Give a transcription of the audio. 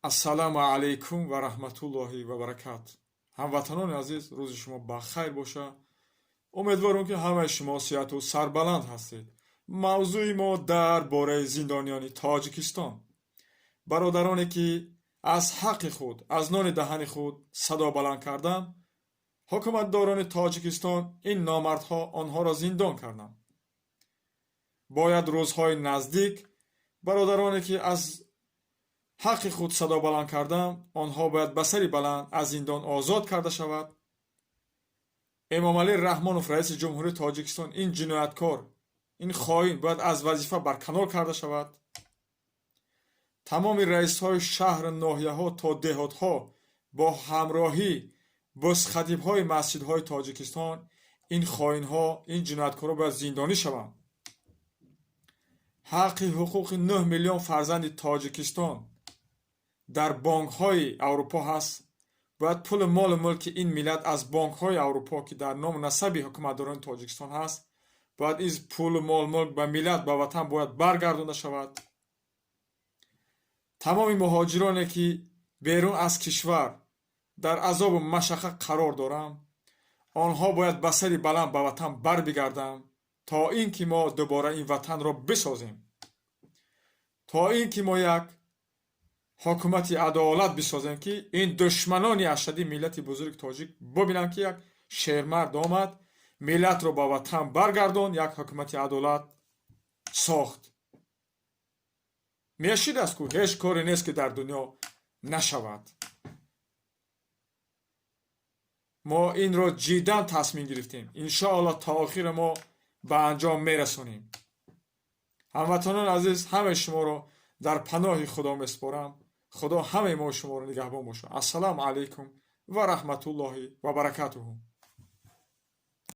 Ассалому алайкум ва раҳматуллоҳи ва баракат. Ҳамватанони азиз, рӯзи шумо ба хайр боша. Умедворам, ки ҳамаи шумо сиҳату сарбаланд ҳастед. Мавзӯи мо дар бораи зиндониёни Тоҷикистон. Бародароне, ки аз ҳаққи худ, аз нони даҳани худ садо баланд карданд, ҳукуматдорони Тоҷикистон, ин номардҳо онҳоро зиндон карданд. Бояд рӯзҳои наздик бародароне, ки аз ҳаққи худ садо баланд карданд, онҳо бояд ба сари баланд аз зиндон озод карда шавад. Эмомалӣ Раҳмонов, раиси ҷумҳурии Тоҷикистон, ин ҷинояткор, ин хоин бояд аз вазифа барканор карда шавад. Тамоми раисҳои шаҳру ноҳияҳо то деҳотҳо бо ҳамроҳӣ бо хатибҳои масҷидҳои Тоҷикистон, ин хоинҳо, ин ҷинояткорҳо бояд зиндонӣ шаванд. Ҳаққи ҳуқуқи 9 миллион фарзанди Тоҷикистон дар бонкҳои Аврупо ҳаст. Бояд пулу молу мулки ин миллат аз бонкҳои Аврупо, ки дар ному насаби ҳукуматдорони Тоҷикистон ҳаст, бояд ин пулу мол мулк ба миллат, ба ватан бояд баргардонда шавад. Тамоми муҳоҷироне, ки берун аз кишвар дар азобу машаққат қарор доранд, онҳо бояд ба сари баланд ба ватан барбигарданд, то ин ки мо дубора ин ватанро бисозем, то ин ки мо як ҳокумати адолат бисозем, ки ин душманони ашаддии миллати бузурги тоҷик бубинанд, ки як шермард омад, миллатро ба ватан баргардон, як ҳукумати адолат сохт. Мешидааст ку, ҳеҷ коре нест, ки дар дунё нашавад. Мо инро ҷиддан тасмим гирифтем. Иншоалло, то охира мо ба анҷом мерасонем. Ҳамватанони азиз, ҳамаи шуморо дар паноҳи Худо месупорам. Худо ҳамаи мо шуморо нигаҳбон бошад. Ассалому алайкум ва раҳматуллоҳи ва баракатуҳу.